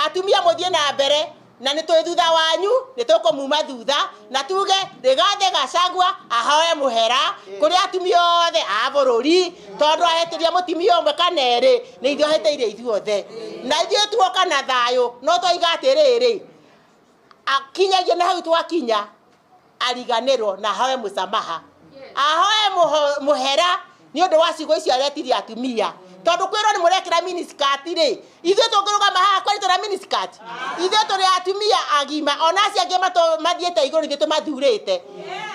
Atumia, mũthiĩ na mbere na nĩ twĩ thutha wanyu, nĩ tũkũmuma thutha na tuge Rigathĩ Gachagua ahoe mũhera kũrĩ atumia othe a bũrũri, tondũ ahĩtĩria mũtumia ũmwe kana erĩ, nĩ ithuĩ ahĩtĩirie ithuothe. Na ithuĩ tuoka na thayũ, no twaiga atĩrĩrĩ, akinyagia na hau twakinya ariganĩrwo na ahoe mũsamaha, ahoe mũhera nĩ ũndũ wa ciugo icio aretirie atumia, tondũ kwĩrwo nĩ mũrekĩra miniskirt rĩ, ithuĩ tũngĩrũgama haha kweri tũna miniskirt? Ithuĩ tũrĩ atumia agima, ona acio angĩ mathiĩte igũrũ, ithuĩ tũmathurĩte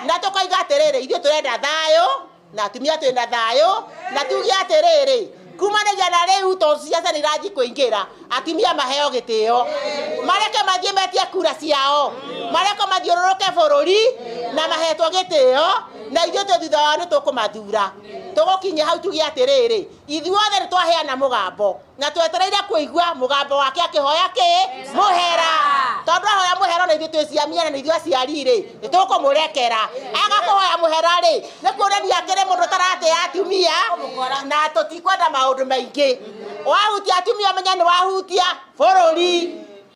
na tũkoiga atĩrĩrĩ, ithuĩ tũrenda thayũ na atumia twĩna thayũ, na tuge atĩrĩrĩ, kumanagia na rĩu, tondũ ciaca nĩ irathiĩ kũingĩra, atumia maheo gĩtĩo, mareke mathiĩ metie kura ciao, mareke mathiũrũrũke bũrũri na mahetwo gĩtĩo, na ithuĩ twĩ thutha wao, nĩ tũkũmathura. Tũgũkinya hau tuge atĩrĩrĩ, ithuothe nĩ twaheana mũgambo na twetereire kũigua mũgambo wake akĩhoya kĩ mũhera, tondũ ahoya mũhera, na ithuĩ twĩ ciamia na nĩ ithuĩ aciari rĩ, nĩ tũkũmũrekera. Aga kũhoya mũhera rĩ, nĩ kuonania akĩrĩ mũndũ ũtaratĩa atumia, na tũtikwenda maũndũ maingĩ. Wahutia atumia, menya nĩ wahutia bũrũri.